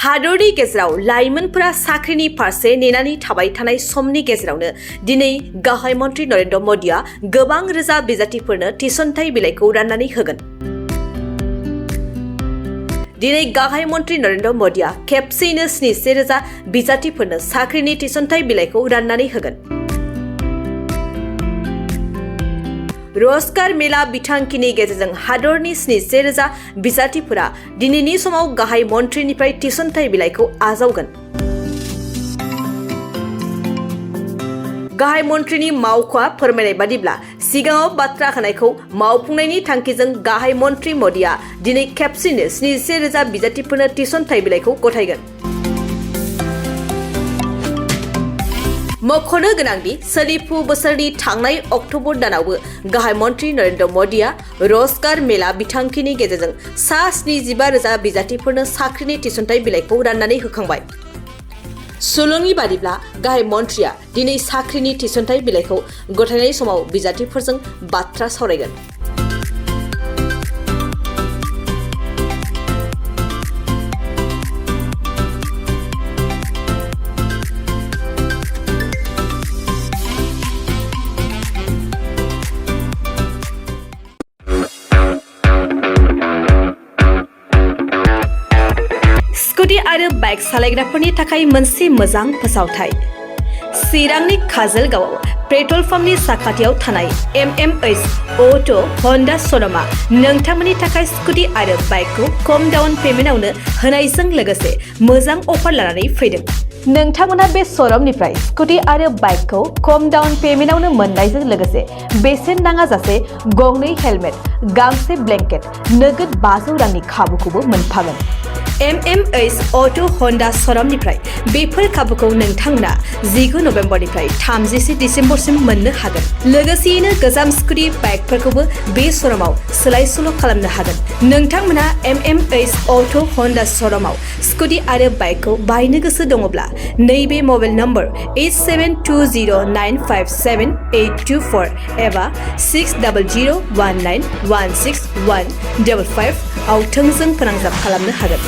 हादरनि गेजेराव लाइमोनफोरा साख्रिनि फारसे नेनानै थाबाय थानाय समनि गेजेरावनो दिनै गाहाय मन्त्रि नरेन्द्र मदिया गोबां रोजा बिजाथिफोरनो थिसनथाइ बिलाइखौ राननानै होगोन। दिनै गाहाय मन्त्रि नरेन्द्र मदिया खेबसेयैनो 70,000 बिजाथिफोरनो साख्रिनि थिसनथाइ बिलाइखौ राननानै होगोन। रोजगार मेला बिथांखिनि गेजेरजों हादरनि 70,000 बिजाथिफोरा दिनैनि समाव गाहाय मन्थ्रिनिफ्राय थिसनथाइ बिलाइखौ आजावगोन। गाहाय मन्थ्रिनि मावख'आ फोरमायनाय बादिब्ला सिगाङाव बाथ्रा खानायखौ मावफुंनायनि थांखिजों गाहाय मन्थ्रि मदिया दिनै खेबसेयैनो 70,000 बिजाथिफोरनो थिसनथाइ बिलाइखौ गथायगोन। मख'नो गोनांदि सोलिफु बोसोरनि थांनाय अक्ट'बर दानावबो गाहाय मन्थ्रि नरेन्द्र मदिया रोजगार मेला बिथांखिनि गेजेरजों 75,000 बिजाथिफोरनो साख्रिनि थिसनथाइ बिलाइखौ राननानै होखांबाय। सुलुंनि बादिब्ला गाहाय मन्थ्रिया दिनै साख्रिनि थिसनथाइ बिलाइखौ गथायनाय समाव बिजाथिफोरजों बाथ्रा सावरायगोन। स्कुटी आरो बाइक सालायग्राफोरनि थाखाय मोनसे मोजां फोसावथाय। चिरांनि काजलगावआव पेट्रल पाम्पनि साखाथियाव थानाय MMH अट' हन्डा श'रुमआ नोंथांमोननि थाखाय स्कुटी आरो बाइकखौ खम डाउन पेमेन्टआवनो होनायजों लोगोसे मोजां अफार लानानै फैदों। नोंथांमोना बे श'रुमनिफ्राय स्कुटी आरो बाइकखौ खम डाउन पेमेन्टआवनो मोननायजों लोगोसे बेसेन नाङाजासे गंनै हेलमेट, गांसे ब्लेंकेट, नोगोद 500 रांनि खाबुखौबो मोनफागोन। MMH अट' हन्डा श'रुमनिफ्राय बेफोर खाबुखौ नोंथांमोना 19 नभेम्बरनिफ्राय 30 डिसेम्बरसिम मोननो हागोन। लोगोसेयैनो गोजाम स्कुटी बाइकफोरखौबो बे श'रुमाव सोलाय सोल' खालामनो हागोन। नोंथांमोना MMH अट' हन्डा श'रुमाव स्कुटी आरो बाइकखौ बायनो गोसो दङब्ला नैबे मबाइल नम्बर 8720957824 एबा 6001916155 आव थोंजों फोनांजाब खालामनो हागोन।